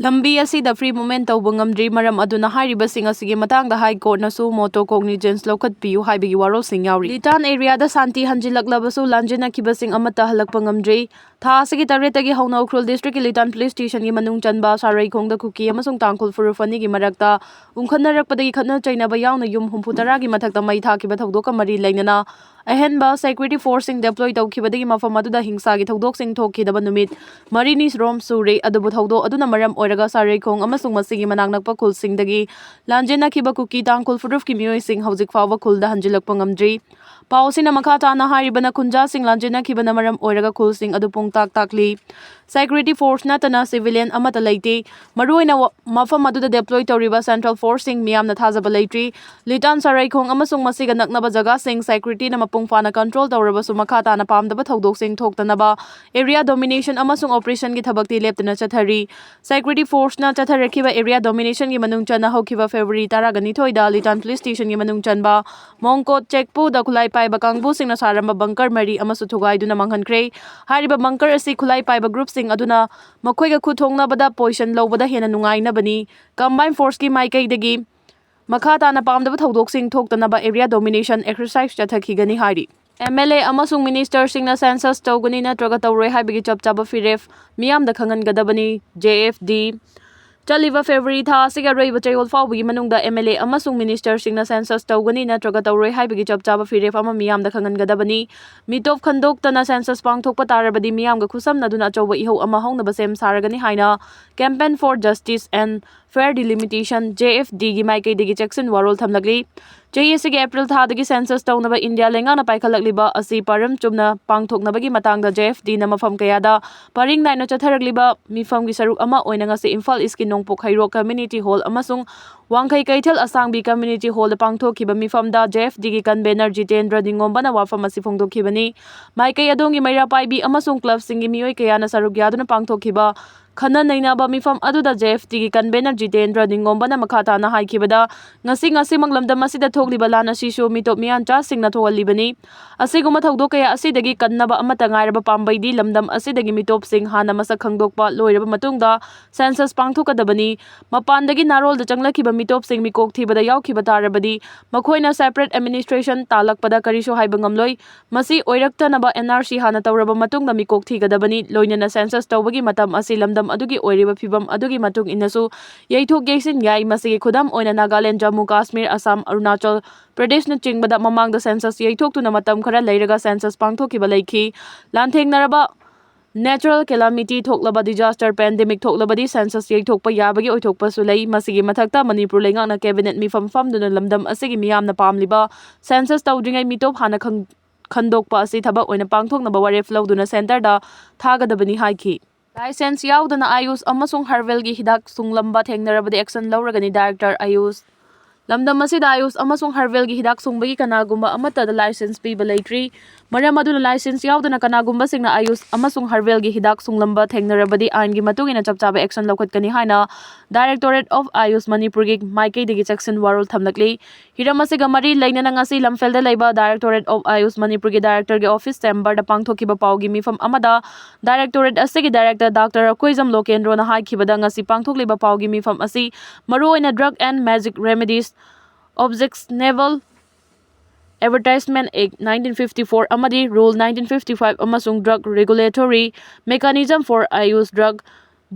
ꯂꯝꯕꯤ ꯑꯁꯤꯗ free movement ꯇꯧꯕ ꯉꯝꯗ꯭ꯔꯤ꯫ ꯃꯔꯝ ꯑꯗꯨꯅ ꯍꯥꯏꯔꯤꯕꯁꯤꯡ ꯑꯁꯤꯒꯤ ꯃꯇꯥꯡꯗ High Courtꯅ suo motu cognizance ꯂꯧꯈꯠꯄꯤꯌꯨ ꯍꯥꯏꯕꯒꯤ ꯋꯥꯔꯣꯜꯁꯤꯡ ꯌꯥꯎꯔꯤ꯫ ꯂꯤꯇꯥꯟ areaꯗ ꯁꯥꯟꯇꯤ ꯍꯟꯖꯤꯜꯂꯛꯂꯕꯁꯨ, ꯂꯥꯟꯖꯦꯟꯅꯈꯤꯕꯁꯤꯡ ꯑꯃꯠꯇ ꯍꯜꯂꯛꯄ ꯉꯝꯗ꯭ꯔꯤ꯫ ꯊꯥ ꯑꯁꯤꯒꯤ ꯇꯔꯦꯠꯇꯒꯤ ꯍꯧꯅ ꯎꯈ꯭ꯔꯨꯜ districtꯀꯤ ꯂꯤꯇꯥꯟ police stationꯒꯤ ꯃꯅꯨꯡ ꯆꯟꯕ ꯁꯥꯔꯩꯈꯣꯡꯗ ꯀꯨꯀꯤ ꯑꯃꯁꯨꯡ ꯇꯥꯡꯈꯨꯜ ꯐꯨꯔꯨꯞ ꯑꯅꯤꯒꯤ ꯃꯔꯛꯇ ꯎꯪꯈꯠꯅꯔꯛꯄꯗꯒꯤ ꯈꯠꯅ ꯆꯩꯅꯕ ꯌꯥꯎꯅ ꯌꯨꯝ ꯍꯨꯝꯐꯨ ꯇꯔꯥꯒꯤ ꯃꯊꯛꯇ ꯃꯩ ꯊꯥꯈꯤꯕ ꯊꯧꯗꯣꯛꯀ ꯃꯔꯤ ꯂꯩꯅꯅ ꯑꯍꯦꯟꯕ security forceꯁꯤꯡ deploy ꯇꯧꯈꯤꯕꯗꯒꯤ ꯃꯐꯝ ꯑꯗꯨꯗ ꯍꯤꯡꯁꯥꯒꯤ ꯊꯧꯗꯣꯛꯁꯤꯡ ꯊꯣꯛꯈꯤꯗꯕ ꯅꯨꯃꯤꯠ ꯃꯔꯤꯅꯤ ꯔꯣꯝ ꯁꯨꯔꯦ꯫ ꯑꯗꯨꯕꯨ ꯊꯧꯗꯣꯛ ꯑꯗꯨꯅ ꯃꯔꯝ ꯑꯣꯏꯔꯒ ꯁꯥꯔꯩꯈꯣꯡ ꯑꯃꯁꯨꯡ ꯃꯁꯤꯒꯤ ꯃꯅꯥꯛ ꯅꯛꯄ ꯈꯨꯜꯁꯤꯡꯗꯒꯤ ꯂꯥꯟꯖꯦꯟꯅꯈꯤꯕ ꯀꯨꯀꯤ ꯇꯥꯡꯈꯨꯜ ꯐꯨꯔꯨꯞꯀꯤ ꯃꯤꯑꯣꯏꯁꯤꯡ ꯍꯧꯖꯤꯛ ꯐꯥꯎꯕ ꯈꯨꯜꯗ ꯍꯟꯖꯤꯜꯂꯛꯄ ꯉꯝꯗ꯭ꯔꯤ꯫ ꯄꯥꯎ ꯑꯁꯤꯅ ꯃꯈꯥ ꯇꯥꯅ ꯍꯥꯏꯔꯤꯕꯅ, ꯈꯨꯟꯖꯥꯁꯤꯡ ꯂꯥꯟꯖꯦꯟꯅꯈꯤꯕꯅ ꯃꯔꯝ ꯑꯣꯏꯔꯒ ꯈꯨꯜꯁꯤꯡ ꯑꯗꯨ ꯄꯨꯡꯇꯥꯛ ꯇꯥꯛꯂꯤ꯫ Security force ꯅꯠꯇꯅ civilian ꯑꯃꯠꯇ ꯂꯩꯇꯦ꯫ ꯃꯔꯨꯑꯣꯏꯅ ꯋ-, ꯃꯐꯝ ꯑꯗꯨꯗ deploy ꯇꯧꯔꯤꯕ central forceꯁꯤꯡ ꯃꯤꯌꯥꯝꯅ ꯊꯥꯖꯕ ꯂꯩꯇ꯭ꯔꯤ꯫ ꯂꯤꯇꯥꯟ ꯁꯥꯔꯩꯈꯣꯡ ꯑꯃꯁꯨꯡ ꯃꯁꯤꯒ ꯅꯛꯅꯕ ꯖꯒꯥꯁꯤꯡ securityꯅ ꯃꯄꯨꯡ ꯐꯥꯅ control ꯇꯧꯔꯕꯁꯨ, ꯃꯈꯥ ꯇꯥꯅ ꯄꯥꯝꯗꯕ ꯊꯧꯗꯣꯛꯁꯤꯡ ꯊꯣꯛꯇꯅꯕ area domination ꯑꯃꯁꯨꯡ operationꯒꯤ ꯊꯕꯛꯇꯤ ꯂꯦꯞꯇꯅ ꯆꯠꯊꯔꯤ꯫ Security forceꯅ ꯆꯠꯊꯔꯛꯈꯤꯕ area dominationꯒꯤ ꯃꯅꯨꯡ ꯆꯟꯅ ꯍꯧꯈꯤꯕ February ꯇꯔꯥꯒ ꯅꯤꯊꯣꯏꯗ ꯂꯤꯇꯥꯟ police stationꯒꯤ ꯃꯅꯨꯡ ꯆꯟꯕ ꯃꯣꯡꯀꯣꯠ ꯆꯦꯛꯄꯨꯗ ꯈꯨꯠꯂꯥꯏ ꯄꯥꯏꯕ ꯀꯥꯡꯕꯨꯁꯤꯡꯅ ꯁꯥꯔꯝꯕ bunker ꯃꯔꯤ ꯑꯃꯁꯨ ꯊꯨꯒꯥꯏꯗꯨꯅ ꯃꯥꯡꯍꯟꯈ꯭ꯔꯦ꯫ ꯍꯥꯏꯔꯤꯕ bunker ꯑꯁꯤ ꯈꯨꯠꯂꯥꯏ ꯄꯥꯏꯕ groupꯁꯤꯡ ꯑꯗꯨꯅ ꯃꯈꯣꯏꯒ ꯈꯨꯠ ꯊꯣꯡꯅꯕꯗ position ꯂꯧꯕꯗ ꯍꯦꯟꯅ ꯅꯨꯡꯉꯥꯏꯅꯕꯅꯤ꯫ Combined forceꯀꯤ ꯃꯥꯏꯀꯩꯗꯒꯤ ꯃꯈꯥ ꯇꯥꯅ ꯄꯥꯝꯗꯕ ꯊꯧꯗꯣꯛꯁꯤꯡ ꯊꯣꯛꯇꯅꯕ area domination exercise ꯆꯠꯊꯈꯤꯒꯅꯤ ꯍꯥꯏꯔꯤ꯫ MLA ꯑꯃꯁꯨꯡ ministerꯁꯤꯡꯅ census ꯇꯧꯒꯅꯤ ꯅꯠꯇ꯭ꯔꯒ ꯇꯧꯔꯣꯏ ꯍꯥꯏꯕꯒꯤ ꯆꯞ ꯆꯥꯕ ꯐꯤꯔꯦꯞ ꯃꯤꯌꯥꯝꯗ ꯈꯪꯍꯟꯒꯗꯕꯅꯤ꯫ JFD꯫ ꯆꯠꯂꯤꯕ February ꯊꯥ ꯑꯁꯤꯒꯤ ꯑꯔꯣꯏꯕ ꯆꯌꯣꯜ ꯐꯥꯎꯕꯒꯤ ꯃꯅꯨꯡꯗ MLA ꯑꯃꯁꯨꯡ ministerꯁꯤꯡꯅ census ꯇꯧꯒꯅꯤ ꯅꯠꯇ꯭ꯔꯒ ꯇꯧꯔꯣꯏ ꯍꯥꯏꯕꯒꯤ ꯆꯞ ꯆꯥꯕ ꯐꯤꯔꯦꯞ ꯑꯃ ꯃꯤꯌꯥꯝꯗ ꯈꯪꯍꯟꯒꯗꯕꯅꯤ꯫ ꯃꯤꯇꯣꯞ ꯈꯟꯗꯣꯛꯇꯅ census ꯄꯥꯡꯊꯣꯛꯄ ꯇꯥꯔꯕꯗꯤ ꯃꯤꯌꯥꯝꯒ ꯈꯨꯠꯁꯝꯅꯗꯨꯅ ꯑꯆꯧꯕ ꯏꯍꯧ ꯑꯃ ꯍꯧꯅꯕ ꯁꯦꯝ ꯁꯥꯔꯒꯅꯤ ꯍꯥꯏꯅ Campaign for Justice and Fair Delimitation, JFDꯒꯤ ꯃꯥꯏꯀꯩꯗꯒꯤ ꯆꯦꯛꯁꯤꯟ ꯋꯥꯔꯣꯜ ꯊꯝꯂꯛꯂꯤ꯫ ꯆꯍꯤ ꯑꯁꯤꯒꯤ April ꯊꯥꯗꯒꯤ census ꯇꯧꯅꯕ ꯏꯟꯗꯤꯌꯥ ꯂꯩꯉꯥꯛꯅ ꯄꯥꯏꯈꯠꯂꯛꯂꯤꯕ ꯑꯁꯤ ꯄꯥꯔꯝ ꯆꯨꯝꯅ ꯄꯥꯡꯊꯣꯛꯅꯕꯒꯤ ꯃꯇꯥꯡꯗ JFDꯅ ꯃꯐꯝ ꯀꯌꯥꯗ ꯄꯔꯤꯡ ꯅꯥꯏꯅ ꯆꯠꯊꯔꯛꯂꯤꯕ ꯃꯤꯐꯝꯒꯤ ꯁꯔꯨꯛ ꯑꯃ ꯑꯣꯏꯅ ꯉꯁꯤ ꯏꯝꯐꯥꯜ ꯏꯁꯀꯤ ꯅꯣꯡꯄꯣꯛ ꯍꯩꯔꯣꯛ community hall ꯑꯃꯁꯨꯡ ꯋꯥꯡꯈꯩ ꯀꯩꯊꯦꯜ ꯑꯁꯥꯡꯕꯤ community hallꯗ ꯄꯥꯡꯊꯣꯛꯈꯤꯕ ꯃꯤꯐꯝꯗ JFDꯒꯤ convener ꯖꯤꯇꯦꯟꯗ꯭ꯔ ꯅꯤꯉꯣꯝꯕꯅ ꯋꯥꯐꯝ ꯑꯁꯤ ꯐꯣꯡꯗꯣꯛꯈꯤꯕꯅꯤ꯫ ꯃꯥꯏꯀꯩ ꯑꯗꯣꯝꯒꯤ ꯃꯩꯔꯥ ꯄꯥꯏꯕꯤ ꯑꯃꯁꯨꯡ clubꯁꯤꯡꯒꯤ ꯃꯤꯑꯣꯏ ꯀꯌꯥꯅ ꯁꯔꯨꯛ ꯌꯥꯗꯨꯅ ꯄꯥꯡꯊꯣꯛꯈꯤꯕ ꯈꯟꯅ ꯅꯩꯅꯕ ꯃꯤꯐꯝ ꯑꯗꯨꯗ JFDꯒꯤ convener ꯖꯤꯇꯦꯟꯗ꯭ꯔ ꯅꯤꯉꯣꯝꯕꯅ ꯃꯈꯥ ꯇꯥꯅ ꯍꯥꯏꯈꯤꯕꯗ, ꯉꯁꯤ ꯉꯁꯤꯃꯛ ꯂꯝꯗꯝ ꯑꯁꯤꯗ ꯊꯣꯛꯂꯤꯕ ꯂꯥꯟ ꯑꯁꯤꯁꯨ ꯃꯤꯇꯣꯞ ꯃꯤꯌꯥꯟꯆꯥꯁꯤꯡꯅ ꯊꯣꯛꯍꯜꯂꯤꯕꯅꯤ꯫ ꯑꯁꯤꯒꯨꯝꯕ ꯊꯧꯗꯣꯛ ꯀꯌꯥ ꯑꯁꯤꯗꯒꯤ ꯀꯟꯅꯕ ꯑꯃꯠꯇ ꯉꯥꯏꯔꯕ ꯄꯥꯝꯕꯩꯗꯤ ꯂꯝꯗꯝ ꯑꯁꯤꯗꯒꯤ ꯃꯤꯇꯣꯞꯁꯤꯡ ꯍꯥꯟꯅ ꯃꯁꯛ ꯈꯪꯗꯣꯛꯄ ꯂꯣꯏꯔꯕ ꯃꯇꯨꯡꯗ census ꯄꯥꯡꯊꯣꯛꯀꯗꯕꯅꯤ꯫ ꯃꯄꯥꯟꯗꯒꯤ ꯅꯥꯔꯣꯜꯗ ꯆꯪꯂꯛꯈꯤꯕ ꯃꯤꯇꯣꯞꯁꯤꯡ ꯃꯤꯀꯣꯛ ꯊꯤꯕꯗ ꯌꯥꯎꯈꯤꯕ ꯇꯥꯔꯕꯗꯤ ꯃꯈꯣꯏꯅ separate administration ꯇꯥꯜꯂꯛꯄꯗ ꯀꯔꯤꯁꯨ ꯍꯥꯏꯕ ꯉꯝꯂꯣꯏ꯫ ꯃꯁꯤ ꯑꯣꯏꯔꯛꯇꯅꯕ NRC ꯍꯥꯟꯅ ꯇꯧꯔꯕ ꯃꯇꯨꯡꯗ ꯃꯤꯀꯣꯛ ꯊꯤꯒꯗꯕꯅꯤ꯫ ꯂꯣꯏꯅꯅ census ꯇꯧꯕꯒꯤ ꯃꯇꯝ ꯑꯁꯤ ꯂꯝꯗꯝ ꯑꯗꯨꯒꯤ ꯑꯣꯏꯔꯤꯕ ꯐꯤꯕꯝ ꯑꯗꯨꯒꯤ ꯃꯇꯨꯡ ꯏꯟꯅꯁꯨ ꯌꯩꯊꯣꯛ ꯌꯩꯁꯤꯟ ꯌꯥꯏ꯫ ꯃꯁꯤꯒꯤ ꯈꯨꯗꯝ ꯑꯣꯏꯅ ꯅꯥꯒꯥꯂꯦꯟ, ꯖꯝꯃꯨ ꯀꯥꯁꯃꯤꯔ, ꯑꯁꯥꯝ, ꯑꯔꯨꯅꯥꯆꯜ ꯄ꯭ꯔꯗꯦꯁꯅꯆꯤꯡꯕꯗ ꯃꯃꯥꯡꯗ census ꯌꯩꯊꯣꯛꯇꯨꯅ ꯃꯇꯝ ꯈꯔ ꯂꯩꯔꯒ census ꯄꯥꯡꯊꯣꯛꯈꯤꯕ ꯂꯩꯈꯤ꯫ ꯂꯥꯟꯊꯦꯡꯅꯔꯕ natural calamity ꯊꯣꯛꯂꯕ, disaster, pandemic ꯊꯣꯛꯂꯕꯗꯤ census ꯌꯩꯊꯣꯛꯄ ꯌꯥꯕꯒꯤ ꯑꯣꯏꯊꯣꯛꯄꯁꯨ ꯂꯩ꯫ ꯃꯁꯤꯒꯤ ꯃꯊꯛꯇ ꯃꯅꯤꯄꯨꯔ ꯂꯩꯉꯥꯛꯅ cabinet ꯃꯤꯐꯝ ꯐꯝꯗꯨꯅ ꯂꯝꯗꯝ ꯑꯁꯤꯒꯤ ꯃꯤꯌꯥꯝꯅ ꯄꯥꯝꯂꯤꯕ census ꯇꯧꯗ꯭ꯔꯤꯉꯩ ꯃꯤꯇꯣꯞ ꯍꯥꯟꯅ ꯈꯪ-, ꯈꯟꯗꯣꯛꯄ ꯑꯁꯤ ꯊꯕꯛ ꯑꯣꯏꯅ ꯄꯥꯡꯊꯣꯛꯅꯕ ꯋꯥꯔꯦꯞ ꯂꯧꯗꯨꯅ centreꯗ ꯊꯥꯒꯗꯕꯅꯤ ꯍꯥꯏꯈꯤ꯫ License ꯌꯥꯎꯗꯅ ꯑꯥꯌꯨꯁ ꯑꯃꯁꯨꯡ herbal ꯒꯤ ꯍꯤꯗꯥꯛ ꯁꯨꯡꯂꯝꯕ ꯊꯦꯡꯅꯔꯕꯗꯤ action ꯂꯧꯔꯒꯅꯤ, director ꯑꯥꯌꯨꯁ꯫ ꯂꯝꯗꯝ ꯑꯁꯤꯗ ꯑꯥꯌꯨꯁ ꯑꯃꯁꯨꯡ ꯍꯔꯕꯦꯜꯒꯤ ꯍꯤꯗꯥꯛ ꯁꯨꯡꯕꯒꯤ ꯀꯅꯥꯒꯨꯝꯕ ꯑꯃꯠꯇꯗ ꯂꯥꯏꯁꯦꯟꯁ ꯄꯤꯕ ꯂꯩꯇ꯭ꯔꯤ꯫ ꯃꯔꯝ ꯑꯗꯨꯅ ꯂꯥꯏꯁꯦꯟꯁ ꯌꯥꯎꯗꯅ ꯀꯅꯥꯒꯨꯝꯕꯁꯤꯡꯅ ꯑꯥꯌꯨꯁ ꯑꯃꯁꯨꯡ ꯍꯔꯕꯦꯜꯒꯤ ꯍꯤꯗꯥꯛ ꯁꯨꯡꯂꯝꯕ ꯊꯦꯡꯅꯔꯕꯗꯤ ꯑꯥꯏꯟꯒꯤ ꯃꯇꯨꯡ ꯏꯟꯅ ꯆꯞ ꯆꯥꯕ action ꯂꯧꯈꯠꯀꯅꯤ ꯍꯥꯏꯅ Directorate of Ayush ꯃꯅꯤꯄꯨꯔꯒꯤ ꯃꯥꯏꯀꯩꯗꯒꯤ ꯆꯦꯛꯁꯤꯟ ꯋꯥꯔꯣꯜ ꯊꯝꯂꯛꯂꯤ꯫ ꯍꯤꯔꯝ ꯑꯁꯤꯒ ꯃꯔꯤ ꯂꯩꯅꯅ ꯉꯁꯤ ꯂꯝꯐꯦꯜꯗ ꯂꯩꯕ Directorate of Ayush ꯃꯅꯤꯄꯨꯔꯒꯤ directorꯒꯤ office chamberꯗ ꯄꯥꯡꯊꯣꯛꯈꯤꯕ ꯄꯥꯎꯒꯤ ꯃꯤꯐꯝ ꯑꯃꯗ Directorate ꯑꯁꯤꯒꯤ director Doctor ꯀꯣꯏꯖꯝ ꯂꯣꯀꯦꯟꯗ꯭ꯔꯣꯅ ꯍꯥꯏꯈꯤꯕꯗ, ꯉꯁꯤ ꯄꯥꯡꯊꯣꯛꯂꯤꯕ ꯄꯥꯎꯒꯤ ꯃꯤꯐꯝ ꯑꯁꯤ ꯃꯔꯨꯑꯣꯏꯅ drug and magic remedies, objectionable advertisement act nineteen fifty four ꯑꯃꯗꯤ rule nineteen fifty five ꯑꯃꯁꯨꯡ drug regulatory mechanism for Ayush drug,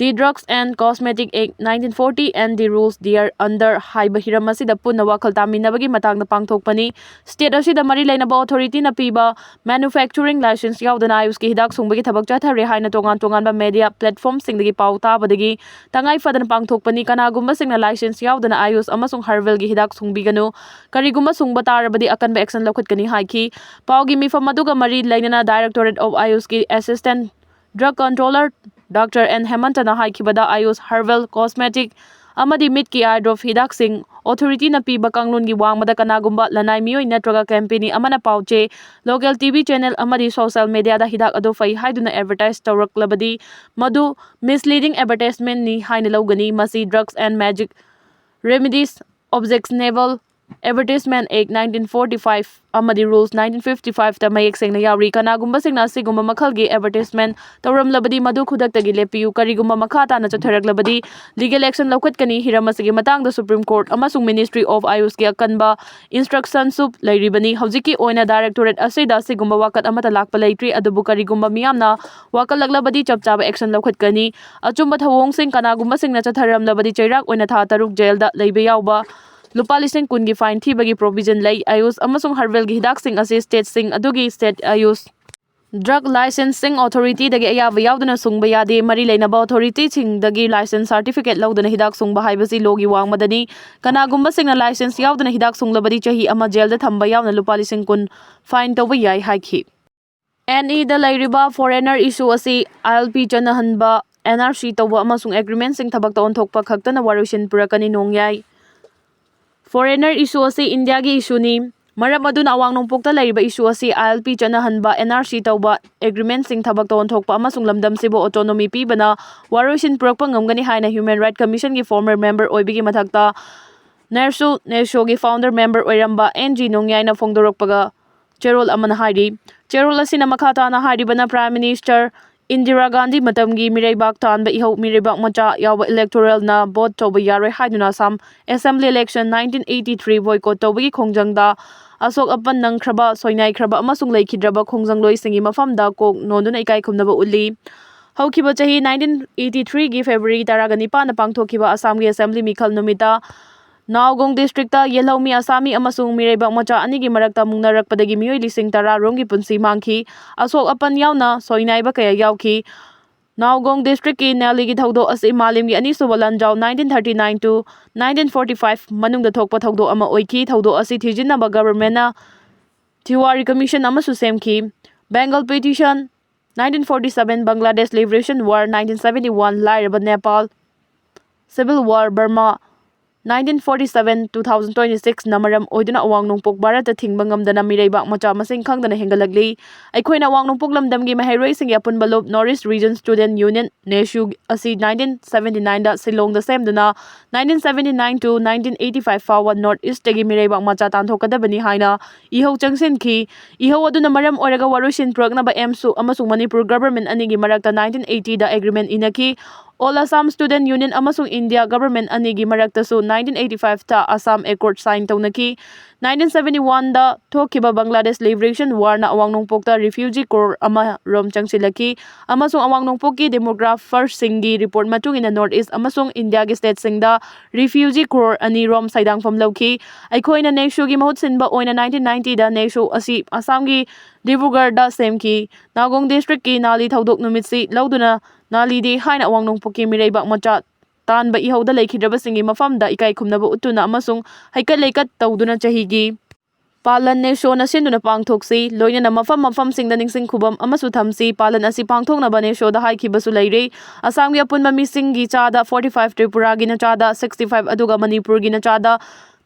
the drugs and cosmetic act nineteen forty and the rules thereafter ꯍꯥꯏꯕ ꯍꯤꯔꯝ ꯑꯁꯤꯗ ꯄꯨꯟꯅ ꯋꯥꯈꯜ ꯇꯥꯃꯤꯟꯅꯕꯒꯤ ꯃꯇꯥꯡꯗ ꯄꯥꯡꯊꯣꯛꯄꯅꯤ꯫ State ꯑꯁꯤꯗ ꯃꯔꯤ ꯂꯩꯅꯕ authorityꯅ ꯄꯤꯕ manufacturing license ꯌꯥꯎꯗꯅ ꯑꯥꯌꯨꯁꯀꯤ ꯍꯤꯗꯥꯛ ꯁꯨꯡꯕꯒꯤ ꯊꯕꯛ ꯆꯠꯊꯔꯦ ꯍꯥꯏꯅ ꯇꯣꯉꯥꯟ ꯇꯣꯉꯥꯟꯕ media platformꯁꯤꯡꯗꯒꯤ ꯄꯥꯎ ꯇꯥꯕꯗꯒꯤ ꯇꯉꯥꯏ ꯐꯗꯅ ꯄꯥꯡꯊꯣꯛꯄꯅꯤ꯫ ꯀꯅꯥꯒꯨꯝꯕꯁꯤꯡꯅ ꯂꯥꯏꯁꯦꯟꯁ ꯌꯥꯎꯗꯅ ꯑꯥꯌꯨꯁ ꯑꯃꯁꯨꯡ ꯍꯔꯕꯦꯜꯒꯤ ꯍꯤꯗꯥꯛ ꯁꯨꯡꯕꯤꯒꯅꯨ꯫ ꯀꯔꯤꯒꯨꯝꯕ ꯁꯨꯡꯕ ꯇꯥꯔꯕꯗꯤ ꯑꯀꯟꯕ action ꯂꯧꯈꯠꯀꯅꯤ ꯍꯥꯏꯈꯤ꯫ ꯄꯥꯎꯒꯤ ꯃꯤꯐꯝ ꯑꯗꯨꯒ ꯃꯔꯤ ꯂꯩꯅꯅ Directorate of Ayushꯀꯤ assistant drug controller Doctor N ꯍꯦꯃꯟꯇꯅ ꯍꯥꯏꯈꯤꯕꯗ, ꯑꯥꯌꯨꯁ herbal cosmetic ꯑꯃꯗꯤ ꯃꯤꯠꯀꯤ eye drop ꯍꯤꯗꯥꯛꯁꯤꯡ authorityꯅ ꯄꯤꯕ ꯀꯥꯡꯂꯣꯟꯒꯤ ꯋꯥꯡꯃꯗ ꯀꯅꯥꯒꯨꯝꯕ ꯂꯅꯥꯏ ꯃꯤꯑꯣꯏ ꯅꯠꯇ꯭ꯔꯒ company ꯑꯃꯅ ꯄꯥꯎ ꯆꯦ, local TV channel ꯑꯃꯗꯤ social mediaꯗ ꯍꯤꯗꯥꯛ ꯑꯗꯨ ꯐꯩ ꯍꯥꯏꯗꯨꯅ advertise ꯇꯧꯔꯛꯂꯕꯗꯤ, ꯃꯗꯨ misleading advertisementꯅꯤ ꯍꯥꯏꯅ ꯂꯧꯒꯅꯤ꯫ ꯃꯁꯤ drugs and magic remedies, objectionable advertisement act nineteen forty five ꯑꯃꯗꯤ rules nineteen fifty fiveꯇ ꯃꯌꯦꯛ ꯁꯦꯡꯅ ꯌꯥꯎꯔꯤ꯫ ꯀꯅꯥꯒꯨꯝꯕꯁꯤꯡꯅ ꯑꯁꯤꯒꯨꯝꯕ ꯃꯈꯜꯒꯤ advertisement ꯇꯧꯔꯝꯂꯕꯗꯤ, ꯃꯗꯨ ꯈꯨꯗꯛꯇꯒꯤ ꯂꯦꯞꯄꯤꯌꯨ꯫ ꯀꯔꯤꯒꯨꯝꯕ ꯃꯈꯥ ꯇꯥꯅ ꯆꯠꯊꯔꯛꯂꯕꯗꯤ, legal action ꯂꯧꯈꯠꯀꯅꯤ꯫ ꯍꯤꯔꯝ ꯑꯁꯤꯒꯤ ꯃꯇꯥꯡꯗ Supreme Court ꯑꯃꯁꯨꯡ Ministry of Ayushꯀꯤ ꯑꯀꯟꯕ instructionꯁꯨ ꯂꯩꯔꯤꯕꯅꯤ꯫ ꯍꯧꯖꯤꯛꯀꯤ ꯑꯣꯏꯅ Directorate ꯑꯁꯤꯗ ꯑꯁꯤꯒꯨꯝꯕ ꯋꯥꯀꯠ ꯑꯃꯠꯇ ꯂꯥꯛꯄ ꯂꯩꯇ꯭ꯔꯤ, ꯑꯗꯨꯕꯨ ꯀꯔꯤꯒꯨꯝꯕ ꯃꯤꯌꯥꯝꯅ ꯋꯥꯀꯠꯂꯛꯂꯕꯗꯤ ꯆꯞ ꯆꯥꯕ action ꯂꯧꯈꯠꯀꯅꯤ꯫ ꯑꯆꯨꯝꯕ ꯊꯧꯑꯣꯡꯁꯤꯡ ꯀꯅꯥꯒꯨꯝꯕꯁꯤꯡꯅ ꯆꯠꯊꯔꯝꯂꯕꯗꯤ, ꯆꯩꯔꯥꯛ ꯑꯣꯏꯅ ꯊꯥ ꯇꯔꯨꯛ ꯖꯦꯜꯗ ꯂꯩꯕ ꯌꯥꯎꯕ, ꯂꯨꯄꯥ ꯂꯤꯁꯤꯡ ꯀꯨꯟꯒꯤ fine ꯊꯤꯕꯒꯤ provision ꯂꯩ꯫ ꯑꯥꯌꯨꯁ ꯑꯃꯁꯨꯡ ꯍꯔꯕꯦꯜꯒꯤ ꯍꯤꯗꯥꯛꯁꯤꯡ ꯑꯁꯤ stateꯁꯤꯡ ꯑꯗꯨꯒꯤ state ꯑꯥꯌꯨꯁ drug licensing authorityꯗꯒꯤ ꯑꯌꯥꯕ ꯌꯥꯎꯗꯅ ꯁꯨꯡꯕ ꯌꯥꯗꯦ꯫ ꯃꯔꯤ ꯂꯩꯅꯕ authorityꯁꯤꯡꯗꯒꯤ license certificate ꯂꯧꯗꯨꯅ ꯍꯤꯗꯥꯛ ꯁꯨꯡꯕ ꯍꯥꯏꯕꯁꯤ lawꯒꯤ ꯋꯥꯡꯃꯗꯅꯤ꯫ ꯀꯅꯥꯒꯨꯝꯕꯁꯤꯡꯅ license ꯌꯥꯎꯗꯅ ꯍꯤꯗꯥꯛ ꯁꯨꯡꯂꯕꯗꯤ, ꯆꯍꯤ ꯑꯃ ꯖꯦꯜꯗ ꯊꯝꯕ ꯌꯥꯎꯅ ꯂꯨꯄꯥ ꯂꯤꯁꯤꯡ ꯀꯨꯟ fine ꯇꯧꯕ ꯌꯥꯏ ꯍꯥꯏꯈꯤ꯫ ꯑꯦꯟ ꯏꯗ ꯂꯩꯔꯤꯕ foreigner issue ꯑꯁꯤ ꯑꯥꯏ ꯑꯦꯜ ꯄꯤ ꯆꯠꯅꯍꯟꯕ, ꯑꯦꯟ ꯑꯥꯔ ꯁꯤ ꯇꯧꯕ ꯑꯃꯁꯨꯡ agreementꯁꯤꯡ ꯊꯕꯛꯇ ꯑꯣꯟꯊꯣꯛꯄ ꯈꯛꯇꯅ ꯋꯥꯔꯣꯏꯁꯤꯟ ꯄꯨꯔꯛꯀꯅꯤ꯫ ꯅꯣꯡꯌꯥꯏ Foreigner issue ꯑꯁꯤ ꯏꯟꯗꯤꯌꯥꯒꯤ issueꯅꯤ꯫ ꯃꯔꯝ ꯑꯗꯨꯅ ꯑꯋꯥꯡ ꯅꯣꯡꯄꯣꯛꯇ ꯂꯩꯔꯤꯕ issue ꯑꯁꯤ ILP ꯆꯠꯅꯍꯟꯕ, NRC ꯇꯧꯕ, agreementꯁꯤꯡ ꯊꯕꯛꯇ ꯑꯣꯟꯊꯣꯛꯄ ꯑꯃꯁꯨꯡ ꯂꯝꯗꯝꯁꯤꯕꯨ autonomy ꯄꯤꯕꯅ ꯋꯥꯔꯣꯏꯁꯤꯟ ꯄꯨꯔꯛꯄ ꯉꯝꯒꯅꯤ ꯍꯥꯏꯅ Human Rights Commissionꯒꯤ former member ꯑꯣꯏꯕꯒꯤ ꯃꯊꯛꯇ ꯅꯦꯔꯁꯨ ꯅꯦꯁꯣꯒꯤ founder member ꯑꯣꯏꯔꯝꯕ N G ꯅꯣꯡꯌꯥꯏꯅ ꯐꯣꯡꯗꯣꯔꯛꯄꯒ ꯆꯦꯔꯣꯜ ꯑꯃꯅ ꯍꯥꯏꯔꯤ꯫ ꯆꯦꯔꯣꯜ ꯑꯁꯤꯅ ꯃꯈꯥ ꯇꯥꯅ ꯍꯥꯏꯔꯤꯕꯅ Prime Minister ꯏꯟꯗꯤꯔꯥ ꯒꯥꯟꯙꯤ ꯃꯇꯝꯒꯤ ꯃꯤꯔꯩꯕꯥꯛ ꯊꯥꯟꯕ ꯏꯍꯧ ꯃꯤꯔꯩꯕꯥꯛ ꯃꯆꯥ ꯌꯥꯎꯕ electoralꯅ vote ꯇꯧꯕ ꯌꯥꯔꯣꯏ ꯍꯥꯏꯗꯨꯅ Assam Assembly election nineteen eighty three boycott ꯇꯧꯕꯒꯤ ꯈꯣꯡꯖꯪꯗ ꯑꯁꯣꯛ ꯑꯄꯟ ꯅꯪꯈ꯭ꯔꯕ, ꯁꯣꯏꯅꯥꯏꯈ꯭ꯔꯕ ꯑꯃꯁꯨꯡ ꯂꯩꯈꯤꯗ꯭ꯔꯕ ꯈꯣꯡꯖꯪꯂꯣꯏꯁꯤꯡꯒꯤ ꯃꯐꯝꯗ ꯀꯣꯛ ꯅꯣꯟꯗꯨꯅ ꯏꯀꯥꯏ ꯈꯨꯝꯅꯕ ꯎꯠꯂꯤ꯫ ꯍꯧꯈꯤꯕ ꯆꯍꯤ nineteen eighty threeꯒꯤ February ꯇꯔꯥꯒ ꯅꯤꯄꯥꯟꯗ ꯄꯥꯡꯊꯣꯛꯈꯤꯕ ꯑꯁꯥꯝꯒꯤ Assembly ꯃꯤꯈꯜ ꯅꯨꯃꯤꯠꯇ ꯅꯥꯎꯒꯣꯡ districtꯇ ꯌꯦꯜꯍꯧꯃꯤ ꯑꯁꯥꯃꯤ ꯑꯃꯁꯨꯡ ꯃꯤꯔꯩꯕꯥꯛ ꯃꯆꯥ ꯑꯅꯤꯒꯤ ꯃꯔꯛꯇ ꯃꯨꯛꯅꯔꯛꯄꯗꯒꯤ ꯃꯤꯑꯣꯏ ꯂꯤꯁꯤꯡ ꯇꯔꯥ ꯔꯣꯝꯒꯤ ꯄꯨꯟꯁꯤ ꯃꯥꯡꯈꯤ꯫ ꯑꯁꯣꯛ ꯑꯄꯟ ꯌꯥꯎꯅ ꯁꯣꯏꯅꯥꯏꯕ ꯀꯌꯥ ꯌꯥꯎꯈꯤ꯫ ꯅꯥꯎꯒꯣꯡ districtꯀꯤ ꯅꯦꯂꯤꯒꯤ ꯊꯧꯗꯣꯛ ꯑꯁꯤ ꯃꯥꯂꯦꯝꯒꯤ ꯑꯅꯤꯁꯨꯕ ꯂꯥꯟꯖꯥꯎ nineteen thirty nine to nineteen forty five ꯃꯅꯨꯡꯗ ꯊꯣꯛꯄ ꯊꯧꯗꯣꯛ ꯑꯃ ꯑꯣꯏꯈꯤ꯫ ꯊꯧꯗꯣꯛ ꯑꯁꯤ ꯊꯤꯖꯤꯟꯅꯕ governmentꯅ Tiwari Commission ꯑꯃꯁꯨ ꯁꯦꯝꯈꯤ꯫ Bengal Partition, nineteen forty seven, Bangladesh Liberation War, nineteen seventy one, ꯂꯥꯏꯔꯕ Nepal, Civil War Burma, nineteen forty seven, two thousand twenty sixꯅ ꯃꯔꯝ ꯑꯣꯏꯗꯨꯅ ꯑꯋꯥꯡ ꯅꯣꯡꯄꯣꯛ ꯚꯥꯔꯠꯇ ꯊꯤꯡꯕ ꯉꯝꯗꯅ ꯃꯤꯔꯩꯕꯥꯛ ꯃꯆꯥ ꯃꯁꯤꯡ ꯈꯪꯗꯅ ꯍꯦꯟꯒꯠꯂꯛꯂꯤ꯫ ꯑꯩꯈꯣꯏꯅ ꯑꯋꯥꯡ ꯅꯣꯡꯄꯣꯛ ꯂꯝꯗꯝꯒꯤ ꯃꯍꯩꯔꯣꯏꯁꯤꯡꯒꯤ ꯑꯄꯨꯟꯕ ꯂꯨꯞ North East Region Student Union, NESU, ꯑꯁꯤ nineteen seventy nineꯗ ꯁꯤꯂꯣꯡꯗ ꯁꯦꯝꯗꯨꯅ nineteen seventy nine to nineteen eighty five ꯐꯥꯎꯕ North Eastꯇꯒꯤ ꯃꯤꯔꯩꯕꯥꯛ ꯃꯆꯥ ꯇꯥꯟꯊꯣꯛꯀꯗꯕꯅꯤ ꯍꯥꯏꯅ ꯏꯍꯧ ꯆꯪꯁꯤꯟꯈꯤ꯫ ꯏꯍꯧ ꯑꯗꯨꯅ ꯃꯔꯝ ꯑꯣꯏꯔꯒ ꯋꯥꯔꯣꯏꯁꯤꯟ ꯄꯨꯔꯛꯅꯕ ꯑꯦꯝꯁꯨ ꯑꯃꯁꯨꯡ ꯃꯅꯤꯄꯨꯔ government ꯑꯅꯤꯒꯤ ꯃꯔꯛꯇ nineteen eightyꯗ agreement ꯏꯅꯈꯤ꯫ All Assam Student Union ꯑꯃꯁꯨꯡ ꯏꯟꯗꯤꯌꯥ government ꯑꯅꯤꯒꯤ ꯃꯔꯛꯇꯁꯨ nineteen eighty fiveꯇ Assam Accord sign ꯇꯧꯅꯈꯤ꯫ Nineteen seventy oneꯗ ꯊꯣꯛꯈꯤꯕ Bangladesh Liberation Warꯅ ꯑꯋꯥꯡ ꯅꯣꯡꯄꯣꯛꯇ refugee crore ꯑꯃ ꯔꯣꯝ ꯆꯪꯁꯤꯜꯂꯛꯈꯤ, ꯑꯃꯁꯨꯡ ꯑꯋꯥꯡ ꯅꯣꯡꯄꯣꯛꯀꯤ demographerꯁꯤꯡꯒꯤ report ꯃꯇꯨꯡ ꯏꯟꯅ North East ꯑꯃꯁꯨꯡ ꯏꯟꯗꯤꯌꯥꯒꯤ stateꯁꯤꯡꯗ refugee crore ꯑꯅꯤ ꯔꯣꯝ ꯁꯩꯗꯥꯡꯐꯝ ꯂꯧꯈꯤ꯫ ꯑꯩꯈꯣꯏꯅ NESUꯒꯤ ꯃꯍꯨꯠ ꯁꯤꯟꯕ ꯑꯣꯏꯅ nineteen ninetyꯗ NESU ꯑꯁꯤ ꯑꯁꯥꯝꯒꯤ ꯗꯤꯕ꯭ꯔꯨꯒꯔꯗ ꯁꯦꯝꯈꯤ꯫ ꯅꯥꯎꯒꯣꯡ districtꯀꯤ ꯅꯥꯂꯤ ꯊꯧꯗꯣꯛ ꯅꯨꯃꯤꯠꯁꯤ ꯂꯧꯗꯨꯅ ꯅꯥꯂꯤ day ꯍꯥꯏꯅ ꯑꯋꯥꯡ ꯅꯣꯡꯄꯣꯛꯀꯤ ꯃꯤꯔꯩꯕꯥꯛ ꯃꯆꯥ ꯇꯥꯟꯕ ꯏꯍꯧꯗ ꯂꯩꯈꯤꯗ꯭ꯔꯕꯁꯤꯡꯒꯤ ꯃꯐꯝꯗ ꯏꯀꯥꯏ ꯈꯨꯝꯅꯕ ꯎꯠꯇꯨꯅ ꯑꯃꯁꯨꯡ ꯍꯩꯀꯠ ꯂꯩꯀꯠ ꯇꯧꯗꯨꯅ ꯆꯍꯤꯒꯤ ꯄꯥꯂꯟ NESUꯅ ꯁꯤꯟꯗꯨꯅ ꯄꯥꯡꯊꯣꯛꯁꯤ꯫ ꯂꯣꯏꯅꯅ ꯃꯐꯝ ꯃꯐꯝꯁꯤꯡꯗ ꯅꯤꯡꯁꯤꯡ ꯈꯨꯕꯝ ꯑꯃꯁꯨ ꯊꯝꯁꯤ꯫ ꯄꯥꯂꯟ ꯑꯁꯤ ꯄꯥꯡꯊꯣꯛꯅꯕ NESUꯗ ꯍꯥꯏꯈꯤꯕꯁꯨ ꯂꯩꯔꯤ꯫ ꯑꯁꯥꯝꯒꯤ ꯑꯄꯨꯟꯕ ꯃꯤꯁꯤꯡꯒꯤ ꯆꯥꯗ forty five, ꯇ꯭ꯔꯤꯄꯨꯔꯥꯒꯤꯅ ꯆꯥꯗ sixty five, ꯑꯗꯨꯒ ꯃꯅꯤꯄꯨꯔꯒꯤꯅ ꯆꯥꯗ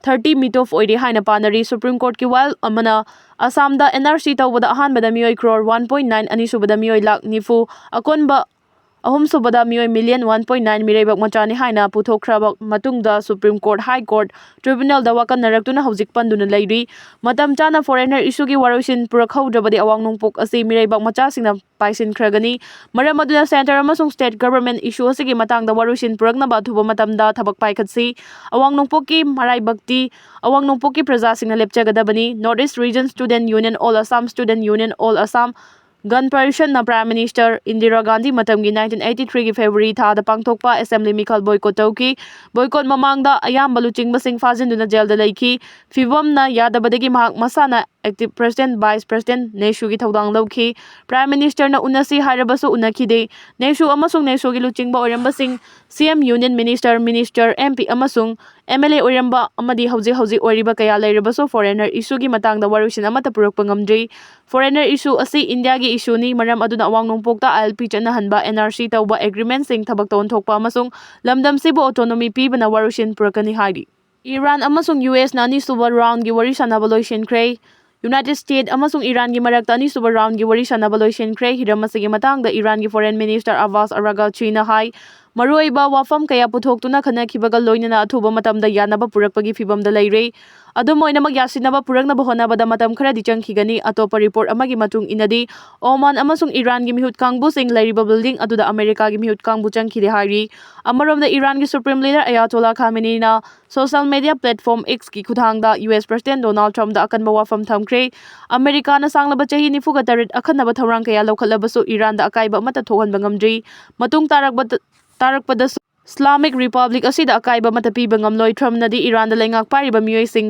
ꯊꯥꯔꯇꯤ ꯃꯤꯇꯣꯞ ꯑꯣꯏꯔꯦ ꯍꯥꯏꯅ ꯄꯥꯅꯔꯤ꯫ ꯁꯨꯄ꯭ꯔꯤꯝ ꯀꯣꯔꯠꯀꯤ ꯋꯥꯌꯦꯜ ꯑꯃꯅ ꯑꯁꯥꯝꯗ ꯑꯦꯟ ꯑꯥꯔ ꯁꯤ ꯇꯧꯕꯗ ꯑꯍꯥꯟꯕꯗ ꯃꯤꯑꯣꯏ ꯀ꯭ꯔꯣꯔ ꯋꯥꯟ ꯄꯣꯏꯟ ꯅꯥꯏꯟ, ꯑꯅꯤꯁꯨꯕꯗ ꯃꯤꯑꯣꯏ ꯂꯥꯈ ꯅꯤꯐꯨ, ꯑꯀꯣꯟꯕ ꯑꯍꯨꯝꯁꯨꯕꯗ ꯃꯤꯑꯣꯏ ꯃꯤꯂꯤꯌꯟ ꯋꯥꯟ ꯄꯣꯏꯟ ꯅꯥꯏꯟ ꯃꯤꯔꯩꯕꯥꯛ ꯃꯆꯥꯅꯤ ꯍꯥꯏꯅ ꯄꯨꯊꯣꯛꯈ꯭ꯔꯕ ꯃꯇꯨꯡꯗ ꯁꯨꯄ꯭ꯔꯤꯝ ꯀꯣꯔꯠ, ꯍꯥꯏ ꯀꯣꯔꯠ, ꯇ꯭ꯔꯤꯕ꯭ꯌꯨꯅꯦꯜꯗ ꯋꯥꯀꯠꯅꯔꯛꯇꯨꯅ ꯍꯧꯖꯤꯛ ꯄꯟꯗꯨꯅ ꯂꯩꯔꯤ꯫ ꯃꯇꯝ ꯆꯥꯅ ꯐꯣꯔꯦꯅꯔ ꯏꯁꯨꯒꯤ ꯋꯥꯔꯣꯏꯁꯤꯟ ꯄꯨꯔꯛꯍꯧꯗ꯭ꯔꯕꯗꯤ ꯑꯋꯥꯡ ꯅꯣꯡꯄꯣꯛ ꯑꯁꯤ ꯃꯤꯔꯩꯕꯥꯛ ꯃꯆꯥꯁꯤꯡꯅ ꯄꯥꯏꯁꯤꯟꯈ꯭ꯔꯒꯅꯤ꯫ ꯃꯔꯝ ꯑꯗꯨꯅ ꯁꯦꯟꯇꯔ ꯑꯃꯁꯨꯡ ꯁ꯭ꯇꯦꯠ ꯒꯚꯔꯟꯃꯦꯟꯠ ꯏꯁꯨ ꯑꯁꯤꯒꯤ ꯃꯇꯥꯡꯗ ꯋꯥꯔꯣꯏꯁꯤꯟ ꯄꯨꯔꯛꯅꯕ ꯑꯊꯨꯕ ꯃꯇꯝꯗ ꯊꯕꯛ ꯄꯥꯏꯈꯠꯁꯤ꯫ ꯑꯋꯥꯡ ꯅꯣꯡꯄꯣꯛꯀꯤ ꯃꯔꯥꯏꯕꯛꯇꯤ ꯑꯋꯥꯡ ꯅꯣꯡꯄꯣꯛꯀꯤ ꯄ꯭ꯔꯖꯥꯁꯤꯡꯅ ꯂꯦꯞꯆꯒꯗꯕꯅꯤ꯫ North East Region Student Union, All Assam Student Union, All Assam Gan Parishadꯅ Prime Minister Indira Gandhi ꯃꯇꯝꯒꯤ ꯅꯥꯏꯟꯇꯤꯟ ꯑꯩꯠꯇꯤ ꯊ꯭ꯔꯤꯒꯤ ꯐꯦꯕ꯭ꯔꯨꯋꯥꯔꯤ ꯊꯥꯗ ꯄꯥꯡꯊꯣꯛꯄ ꯑꯦꯁꯦꯝꯕ꯭ꯂꯤ ꯃꯤꯈꯜ ꯕꯣꯏꯀꯣꯠ ꯇꯧꯈꯤ꯫ ꯕꯣꯏꯀꯣꯠ ꯃꯃꯥꯡꯗ ꯑꯌꯥꯝꯕ ꯂꯨꯆꯤꯡꯕꯁꯤꯡ ꯐꯥꯖꯤꯟꯗꯨꯅ ꯖꯦꯜꯗ ꯂꯩꯈꯤ꯫ ꯐꯤꯕꯝꯅ ꯌꯥꯗꯕꯗꯒꯤ ꯃꯍꯥꯛ ꯃꯁꯥꯅ ꯑꯦꯛꯇꯤꯚ ꯄ꯭ꯔꯁꯤꯗꯦꯟꯠ, ꯚꯥꯏꯁ ꯄ꯭ꯔꯁꯤꯗꯦꯟꯠ, ꯅꯦꯁꯨꯒꯤ ꯊꯧꯗꯥꯡ ꯂꯧꯈꯤ꯫ Prime Ministerꯅ ꯎꯅꯁꯤ ꯍꯥꯏꯔꯕꯁꯨ ꯎꯅꯈꯤꯗꯦ꯫ ꯅꯦꯁꯨ ꯑꯃꯁꯨꯡ ꯅꯦꯁꯨꯒꯤ ꯂꯨꯆꯤꯡꯕ ꯑꯣꯏꯔꯝꯕꯁꯤꯡ, ꯁꯤ M, union minister, minister, M P ꯑꯃꯁꯨꯡ ꯑꯦꯝ ꯑꯦꯜ ꯑꯦ ꯑꯣꯏꯔꯝꯕ ꯑꯃꯗꯤ ꯍꯧꯖꯤꯛ ꯍꯧꯖꯤꯛ ꯑꯣꯏꯔꯤꯕ ꯀꯌꯥ ꯂꯩꯔꯕꯁꯨ ꯐꯣꯔꯦꯅꯔ ꯏꯁꯨꯒꯤ ꯃꯇꯥꯡꯗ ꯋꯥꯔꯣꯏꯁꯤꯟ ꯑꯃꯠꯇ ꯄꯨꯔꯛꯄ ꯉꯝꯗ꯭ꯔꯤ꯫ ꯐꯣꯔꯦꯅꯔ ꯏꯁꯨ ꯑꯁꯤ ꯏꯟꯗꯤꯌꯥꯒꯤ ꯏꯁꯨꯅꯤ, ꯃꯔꯝ ꯑꯗꯨꯅ ꯑꯋꯥꯡ ꯅꯣꯡꯄꯣꯛꯇ ꯑꯥꯏ ꯑꯦꯜ ꯄꯤ ꯆꯠꯅꯍꯟꯕ, ꯑꯦꯟ ꯑꯥꯔ ꯁꯤ ꯇꯧꯕ, ꯑꯦꯒ꯭ꯔꯤꯃꯦꯟꯠꯁꯤꯡ ꯊꯕꯛꯇ ꯑꯣꯟꯊꯣꯛꯄ ꯑꯃꯁꯨꯡ ꯂꯝꯗꯝꯁꯤꯕꯨ ꯑꯣꯇꯣꯅꯣꯃꯤ ꯄꯤꯕꯅ ꯋꯥꯔꯣꯏꯁꯤꯟ ꯄꯨꯔꯛꯀꯅꯤ ꯍꯥꯏꯔꯤ꯫ ꯏꯔꯥꯟ ꯑꯃꯁꯨꯡ ꯌꯨ ꯑꯦꯁꯅ ꯑꯅꯤꯁꯨꯕ ꯔꯥꯎꯟꯒꯤ ꯋꯥꯔꯤ ꯁꯥꯟꯅꯕ ꯂꯣꯏꯁꯤꯟꯈ꯭ꯔꯦ꯫ ꯌꯨꯅꯥꯏꯇꯦꯗ ꯁ꯭ꯇꯦꯠ ꯑꯃꯁꯨꯡ ꯏꯔꯥꯟꯒꯤ ꯃꯔꯛꯇ ꯑꯅꯤꯁꯨꯕ ꯔꯥꯎꯟꯒꯤ ꯋꯥꯔꯤ ꯁꯥꯟꯅꯕ ꯂꯣꯏꯁꯤꯟꯈ꯭ꯔꯦ꯫ ꯍꯤꯔꯝ ꯑꯁꯤꯒꯤ ꯃꯇꯥꯡꯗ ꯏꯔꯥꯟꯒꯤ ꯐꯣꯔꯦꯟ ꯃꯤꯅꯤꯁꯇꯔ ꯑꯕꯥꯁ ꯑꯔꯥꯒꯆꯤꯅ ꯍꯥꯏ, ꯃꯔꯨꯑꯣꯏꯕ ꯋꯥꯐꯝ ꯀꯌꯥ ꯄꯨꯊꯣꯛꯇꯨꯅ ꯈꯟꯅꯈꯤꯕꯒ ꯂꯣꯏꯅꯅ ꯑꯊꯨꯕ ꯃꯇꯝꯗ ꯌꯥꯅꯕ ꯄꯨꯔꯛꯄꯒꯤ ꯐꯤꯚꯝꯗ ꯂꯩꯔꯦ꯫ ꯑꯗꯨꯝ ꯑꯣꯏꯅꯃꯛ, ꯌꯥꯁꯤꯟꯅꯕ ꯄꯨꯔꯛꯅꯕ ꯍꯣꯠꯅꯕꯗ ꯃꯇꯝ ꯈꯔꯗꯤ ꯆꯪꯈꯤꯒꯅꯤ꯫ ꯑꯇꯣꯞꯄ ꯔꯤꯄꯣꯔꯠ ꯑꯃꯒꯤ ꯃꯇꯨꯡ ꯏꯟꯅꯗꯤ, ꯑꯣꯃꯥꯟ ꯑꯃꯁꯨꯡ ꯏꯔꯥꯟꯒꯤ ꯃꯤꯍꯨꯠ ꯀꯥꯡꯕꯨꯁꯤꯡ ꯂꯩꯔꯤꯕ ꯕꯤꯜꯗꯤꯡ ꯑꯗꯨꯗ ꯑꯃꯦꯔꯤꯀꯥꯒꯤ ꯃꯤꯍꯨꯠ ꯀꯥꯡꯕꯨ ꯆꯪꯈꯤꯗꯦ ꯍꯥꯏꯔꯤ꯫ ꯑꯃꯔꯣꯝꯗ, ꯏꯔꯥꯟꯒꯤ ꯁꯨꯄ꯭ꯔꯤꯝ ꯂꯤꯗꯔ ꯑꯌꯥꯇꯣꯂꯥ ꯈꯥꯃꯦꯅꯤꯅ ꯁꯣꯁꯤꯌꯦꯜ ꯃꯤꯗꯤꯌꯥ ꯄ꯭ꯂꯦꯠꯐꯣꯔꯝ Xꯀꯤ ꯈꯨꯠꯊꯥꯡꯗ ꯌꯨ ꯑꯦꯁ ꯄ꯭ꯔꯁꯤꯗꯦꯟꯠ ꯗꯣꯅꯥꯜꯗ ꯇ꯭ꯔꯝꯞꯗ ꯑꯀꯟꯕ ꯋꯥꯐꯝ ꯊꯝꯈ꯭ꯔꯦ꯫ ꯑꯃꯦꯔꯤꯀꯥꯅ ꯁꯥꯡꯂꯕ ꯆꯍꯤ ꯅꯤꯐꯨꯒ ꯇꯔꯦꯠ ꯑꯈꯟꯅꯕ ꯊꯧꯔꯥꯡ ꯀꯌꯥ ꯂꯧꯈꯠꯂꯕꯁꯨ ꯏꯔꯥꯟꯗ ꯑꯀꯥꯏꯕ ꯑꯃꯠꯇ ꯊꯣꯛꯍꯟꯕ ꯉꯝꯗ꯭ꯔꯤ꯫ ꯃꯇꯨꯡ ꯇꯥꯔꯛꯄꯗ, ꯇꯥꯔꯛꯄꯗꯁꯨ ꯏꯁꯂꯥꯃꯤꯛ ꯔꯤꯄꯕ꯭ꯂꯤꯛ ꯑꯁꯤꯗ ꯑꯀꯥꯏꯕ ꯑꯃꯠꯇ ꯄꯤꯕ ꯉꯝꯂꯣꯏ꯫ ꯇ꯭ꯔꯝꯞꯅꯗꯤ ꯏꯔꯥꯟꯗ ꯂꯩꯉꯥꯛ ꯄꯥꯏꯔꯤꯕ ꯃꯤꯑꯣꯏꯁꯤꯡ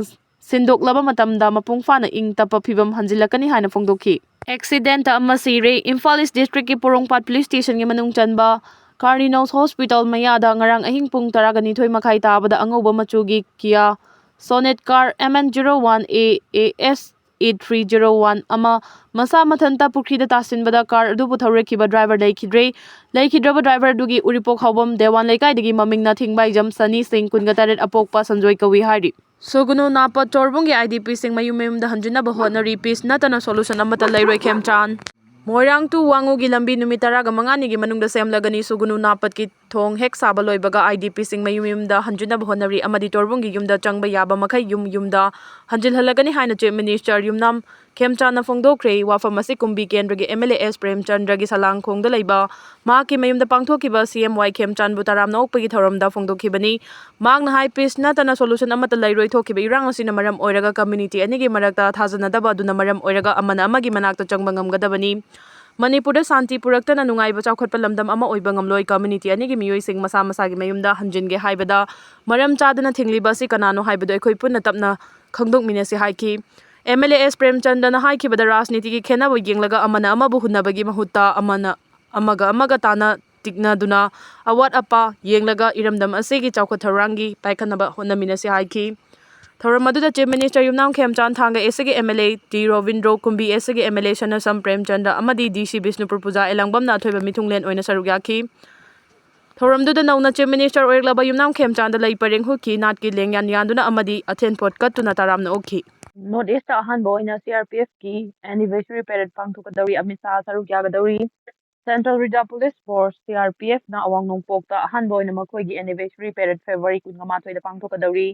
ꯁꯤꯟꯗꯣꯛꯂꯕ ꯃꯇꯝꯗ ꯃꯄꯨꯡ ꯐꯥꯅ ꯏꯪ ꯇꯞꯄ ꯐꯤꯕꯝ ꯍꯟꯖꯤꯜꯂꯛꯀꯅꯤ ꯍꯥꯏꯅ ꯐꯣꯡꯗꯣꯛꯈꯤ꯫ ꯑꯦꯛꯁꯤꯗꯦꯟꯠ ꯑꯃ ꯁꯤꯔꯦ꯫ ꯏꯝꯐꯥꯜ ꯏꯁ ꯗꯤꯁꯇ꯭ꯔꯤꯛꯀꯤ ꯄꯣꯔꯣꯝꯄꯥꯠ ꯄꯨꯂꯤꯁ ꯁ꯭ꯇꯦꯁꯟꯒꯤ ꯃꯅꯨꯡ ꯆꯟꯕ ꯀꯥꯔꯅꯤꯅꯣꯁ ꯍꯣꯁꯄꯤꯇꯥꯜ ꯃꯌꯥꯗ ꯉꯔꯥꯡ ꯑꯍꯤꯡ ꯄꯨꯡ ꯇꯔꯥꯒ ꯅꯤꯊꯣꯏ ꯃꯈꯥꯏ ꯇꯥꯕꯗ ꯑꯉꯧꯕ ꯃꯆꯨꯒꯤ Kia Sonet car M N zero one A A S eight three zero one ꯑꯃ ꯃꯁꯥ ꯃꯊꯟꯇ ꯄꯨꯈ꯭ꯔꯤꯗ ꯇꯥꯁꯤꯟꯕꯗ ꯀꯥꯔ ꯑꯗꯨꯕꯨ ꯊꯧꯔꯛꯈꯤꯕ ꯗ꯭ꯔꯥꯏꯚꯔ ꯂꯩꯈꯤꯗ꯭ꯔꯦ꯫ ꯂꯩꯈꯤꯗ꯭ꯔꯕ ꯗ꯭ꯔꯥꯏꯚꯔ ꯑꯗꯨꯒꯤ ꯎꯔꯤꯄꯣꯛ ꯍꯥꯎꯕꯝ ꯗꯦꯋꯥꯟ ꯂꯩꯀꯥꯏꯗꯒꯤ ꯃꯃꯤꯡꯅ ꯊꯤꯡꯕꯥꯏꯖꯝ ꯁꯅꯤ ꯁꯤꯡ, ꯀꯨꯟꯒ ꯇꯔꯦꯠ, ꯑꯄꯣꯛꯄ ꯁꯟꯖꯣꯏ ꯀꯧꯏ ꯍꯥꯏꯔꯤ꯫ ꯁꯨꯒꯨꯅꯨ ꯅꯥꯄꯠ ꯆꯣꯔꯕꯨꯡꯒꯤ IDPꯁꯤꯡ ꯃꯌꯨꯝ ꯃꯌꯨꯝꯗ ꯍꯟꯖꯤꯟꯅꯕ ꯍꯣꯠꯅꯔꯤ꯫ Peace ꯅꯠꯇꯅ solution ꯑꯃꯠꯇ ꯂꯩꯔꯣꯏ ꯈꯦꯝꯆꯥꯟ꯫ ꯃꯣꯏꯔꯥꯡ to ꯋꯥꯡꯉꯨꯒꯤ ꯂꯝꯕꯤ ꯅꯨꯃꯤꯠ ꯇꯔꯥꯒ ꯃꯉꯥꯅꯤꯒꯤ ꯃꯅꯨꯡꯗ ꯁꯦꯝꯂꯒꯅꯤ꯫ ꯁꯨꯒꯨꯅꯨ ꯅꯥꯄꯠꯀꯤ ꯊꯣꯡ ꯍꯦꯛ ꯁꯥꯕ ꯂꯣꯏꯕꯒ IDPꯁꯤꯡ ꯃꯌꯨꯝ ꯃꯌꯨꯝꯗ ꯍꯟꯖꯤꯟꯅꯕ ꯍꯣꯠꯅꯔꯤ ꯑꯃꯗꯤ ꯆꯣꯔꯕꯨꯡꯒꯤ ꯌꯨꯝꯗ ꯆꯪꯕ ꯌꯥꯕ ꯃꯈꯩ ꯌꯨꯝ ꯌꯨꯝꯗ ꯍꯟꯖꯤꯜꯍꯜꯂꯒꯅꯤ ꯍꯥꯏꯅ Chief Minister ꯌꯨꯝꯅꯥꯝ ꯈꯦꯝꯆꯥꯟꯅ ꯐꯣꯡꯗꯣꯛꯈ꯭ꯔꯦ꯫ ꯋꯥꯐꯝ ꯑꯁꯤ ꯀꯨꯝꯕꯤ ꯀꯦꯟꯗ꯭ꯔꯒꯤ MLA S ꯄ꯭ꯔꯦꯝꯆꯟꯗ꯭ꯔꯒꯤ ꯁꯂꯥꯡꯈꯣꯡꯗ ꯂꯩꯕ ꯃꯍꯥꯛꯀꯤ ꯃꯌꯨꯝꯗ ꯄꯥꯡꯊꯣꯛꯈꯤꯕ CMY ꯈꯦꯝꯆꯥꯟꯕꯨ ꯇꯔꯥꯝꯅ ꯑꯣꯛꯄꯒꯤ ꯊꯧꯔꯝꯗ ꯐꯣꯡꯗꯣꯛꯈꯤꯕꯅꯤ꯫ ꯃꯍꯥꯛꯅ ꯍꯥꯏ, peace ꯅꯠꯇꯅ solution ꯑꯃꯠꯇ ꯂꯩꯔꯣꯏ꯫ ꯊꯣꯛꯈꯤꯕ ꯏꯔꯥꯡ ꯑꯁꯤꯅ ꯃꯔꯝ ꯑꯣꯏꯔꯒ community ꯑꯅꯤꯒꯤ ꯃꯔꯛꯇ ꯊꯥꯖꯅꯗꯕ ꯑꯗꯨꯅ ꯃꯔꯝ ꯑꯣꯏꯔꯒ ꯑꯃꯅ ꯑꯃꯒꯤ ꯃꯅꯥꯛꯇ ꯆꯪꯕ ꯉꯝꯒꯗꯕꯅꯤ꯫ ꯃꯅꯤꯄꯨꯔꯗ ꯁꯥꯟꯇꯤ ꯄꯨꯔꯛꯇꯅ ꯅꯨꯡꯉꯥꯏꯕ ꯆꯥꯎꯈꯠꯄ ꯂꯝꯗꯝ ꯑꯃ ꯑꯣꯏꯕ ꯉꯝꯂꯣꯏ꯫ Community ꯑꯅꯤꯒꯤ ꯃꯤꯑꯣꯏꯁꯤꯡ ꯃꯁꯥ ꯃꯁꯥꯒꯤ ꯃꯌꯨꯝꯗ ꯍꯟꯖꯤꯟꯒꯦ ꯍꯥꯏꯕꯗ ꯃꯔꯝ ꯆꯥꯗꯅ ꯊꯤꯡꯂꯤꯕ ꯑꯁꯤ ꯀꯅꯥꯅꯣ ꯍꯥꯏꯕꯗꯨ ꯑꯩꯈꯣꯏ ꯄꯨꯟꯅ ꯇꯞꯅ ꯈꯪꯗꯣꯛꯃꯤꯟꯅꯁꯤ ꯍꯥꯏꯈꯤ꯫ MLA S ꯄ꯭ꯔꯦꯝꯆꯟꯗꯅ ꯍꯥꯏꯈꯤꯕꯗ ꯔꯥꯖꯅꯤꯇꯤꯒꯤ ꯈꯦꯠꯅꯕ ꯌꯦꯡꯂꯒ ꯑꯃꯅ ꯑꯃꯕꯨ ꯍꯨꯟꯅꯕꯒꯤ ꯃꯍꯨꯠꯇ ꯑꯃꯅ ꯑꯃꯒ ꯑꯃꯒ ꯇꯥꯅ ꯇꯤꯛꯅꯗꯨꯅ ꯑꯋꯥꯠ ꯑꯄꯥ ꯌꯦꯡꯂꯒ ꯏꯔꯝꯗꯝ ꯑꯁꯤꯒꯤ ꯆꯥꯎꯈꯠ ꯊꯧꯔꯥꯡꯒꯤ ꯄꯥꯏꯈꯠꯅꯕ ꯍꯣꯠꯅꯃꯤꯟꯅꯁꯤ ꯍꯥꯏꯈꯤ꯫ ꯊꯧꯔꯝ ꯑꯗꯨꯗ Chief Minister ꯌꯨꯝꯅꯥꯝ ꯈꯦꯝꯆꯥꯟ, ꯊꯥꯡꯒ ACꯒꯤ MLA T Robindro, ꯀꯨꯝꯕꯤ ACꯒꯤ MLA ꯁꯅꯥꯁꯝ Premchandra ꯑꯃꯗꯤ DC ꯕꯤꯁꯅꯨꯄꯨꯔ ꯄꯨꯖꯥ ꯑꯦꯂꯥꯡꯕꯝꯅ ꯑꯊꯣꯏꯕ ꯃꯤꯊꯨꯡꯂꯦꯟ ꯑꯣꯏꯅ ꯁꯔꯨꯛ ꯌꯥꯈꯤ꯫ ꯊꯧꯔꯝꯗꯨꯗ ꯅꯧꯅ Chief Minister ꯑꯣꯏꯔꯛꯂꯕ ꯌꯨꯝꯅꯥꯝ ꯈꯦꯝꯆꯥꯟꯗ ꯂꯩ ꯄꯔꯦꯡ ꯍꯨꯛꯈꯤ, ꯅꯥꯠꯀꯤ ꯂꯦꯡꯌꯥꯟ ꯌꯥꯟꯗꯨꯅ ꯑꯃꯗꯤ ꯑꯊꯦꯟ ꯄꯣꯠ ꯀꯠꯇꯨꯅ ꯇꯔꯥꯝꯅ ꯑꯣꯛꯈꯤ꯫ North Eastꯇ ꯑꯍꯥꯟꯕ ꯑꯣꯏꯅ CRPFꯀꯤ anniversary parade ꯄꯥꯡꯊꯣꯛꯀꯗꯧꯔꯤ꯫ ꯑꯃꯤꯠ ꯁꯥꯍ ꯁꯔꯨꯛ ꯌꯥꯒꯗꯧꯔꯤ꯫ Central Reserve Police Force, CRPFꯅ ꯑꯋꯥꯡ ꯅꯣꯡꯄꯣꯛꯇ ꯑꯍꯥꯟꯕ ꯑꯣꯏꯅ ꯃꯈꯣꯏꯒꯤ anniversary parade February ꯀꯨꯟꯃꯥꯊꯣꯏꯗ ꯄꯥꯡꯊꯣꯛꯀꯗꯧꯔꯤ꯫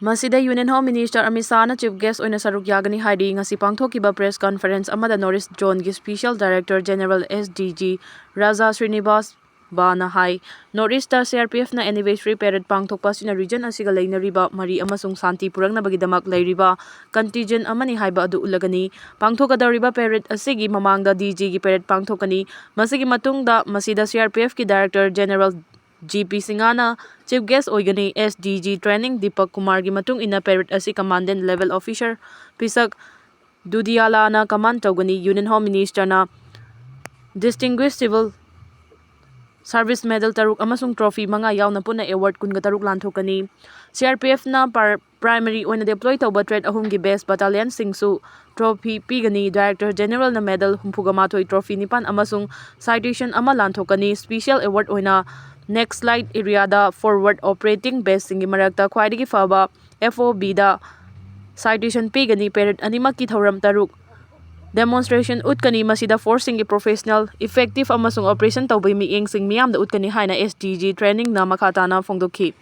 ꯃꯁꯤꯗ Union Home Minister Amit ꯁꯥꯍꯅ chief guest ꯑꯣꯏꯅ ꯁꯔꯨꯛ ꯌꯥꯒꯅꯤ ꯍꯥꯏꯔꯤ꯫ ꯉꯁꯤ ꯄꯥꯡꯊꯣꯛꯈꯤꯕ press conference ꯑꯃꯗ North East Zoneꯒꯤ Special Director General SDG ꯔꯥꯖꯥ ꯁ꯭ꯔꯤꯅꯤꯕꯥꯁ ꯕꯥꯅ ꯍꯥꯏ, North Eastꯇ CRPFꯅ anniversary parade ꯄꯥꯡꯊꯣꯛꯄ ꯑꯁꯤꯅ region ꯑꯁꯤꯒ ꯂꯩꯅꯔꯤꯕ ꯃꯔꯤ ꯑꯃꯁꯨꯡ ꯁꯥꯟꯇꯤ ꯄꯨꯔꯛꯅꯕꯒꯤꯗꯃꯛ ꯂꯩꯔꯤꯕ contingent ꯑꯃꯅꯤ ꯍꯥꯏꯕ ꯑꯗꯨ ꯎꯠꯂꯒꯅꯤ꯫ ꯄꯥꯡꯊꯣꯛꯀꯗꯧꯔꯤꯕ parade ꯑꯁꯤꯒꯤ ꯃꯃꯥꯡꯗ DGꯒꯤ parade ꯄꯥꯡꯊꯣꯛꯀꯅꯤ꯫ ꯃꯁꯤꯒꯤ ꯃꯇꯨꯡꯗ ꯃꯁꯤꯗ CRPFꯀꯤ Director General ꯖꯤ ꯄꯤ ꯁꯤꯡꯍꯅ chief guest ꯑꯣꯏꯒꯅꯤ꯫ SDG Training ꯗꯤꯄꯛ ꯀꯨꯃꯥꯔꯒꯤ ꯃꯇꯨꯡ ꯏꯟꯅ parade ꯑꯁꯤ Commandant Level Officer ꯄꯤꯁꯛ ꯗꯨꯗꯤꯌꯥꯂꯥꯅ command ꯇꯧꯒꯅꯤ꯫ Union Home Ministerꯅ Distinguished Civil Service Medal ꯇꯔꯨꯛ ꯑꯃꯁꯨꯡ trophy ꯃꯉꯥ ꯌꯥꯎꯅ ꯄꯨꯟꯅ award ꯀꯨꯟꯒ ꯇꯔꯨꯛ ꯂꯥꯟꯊꯣꯛꯀꯅꯤ꯫ CRPFꯅ par-, primary ꯑꯣꯏꯅ deploy ꯇꯧꯕ threat ꯑꯍꯨꯝꯒꯤ base battalionꯁꯤꯡꯁꯨ trophy ꯄꯤꯒꯅꯤ꯫ Director Generalꯅ medal ꯍꯨꯝꯐꯨꯒ ꯃꯥꯊꯣꯏ, trophy ꯅꯤꯄꯥꯟ ꯑꯃꯁꯨꯡ citation ꯑꯃ ꯂꯥꯟꯊꯣꯛꯀꯅꯤ꯫ Special award ꯑꯣꯏꯅ Naxalite areaꯗ forward operating baseꯁꯤꯡꯒꯤ ꯃꯔꯛꯇ ꯈ꯭ꯋꯥꯏꯗꯒꯤ ꯐꯕ ꯑꯦꯐ ꯑꯣ ꯕꯤꯗ ꯁꯥꯏꯇꯦꯁꯟ ꯄꯤꯒꯅꯤ꯫ ꯄꯦꯔꯦꯗ ꯑꯅꯤꯃꯛꯀꯤ ꯊꯧꯔꯝ ꯇꯔꯨꯛ ꯗꯦꯃꯣꯟꯁꯇ꯭ꯔꯦꯁꯟ ꯎꯠꯀꯅꯤ꯫ ꯃꯁꯤꯗ ꯐꯣꯔꯁꯁꯤꯡꯒꯤ ꯄ꯭ꯔꯣꯐꯦꯁꯅꯦꯜ, ꯏꯐꯦꯛꯇꯤꯚ ꯑꯃꯁꯨꯡ ꯑꯣꯄꯔꯦꯁꯟ ꯇꯧꯕꯒꯤ ꯃꯤꯠꯌꯦꯡꯁꯤꯡ ꯃꯤꯌꯥꯝꯗ ꯎꯠꯀꯅꯤ ꯍꯥꯏꯅ ꯑꯦꯁ ꯗꯤ ꯖꯤ ꯇ꯭ꯔꯦꯅꯤꯡꯅ ꯃꯈꯥ ꯇꯥꯅ ꯐꯣꯡꯗꯣꯛꯈꯤ꯫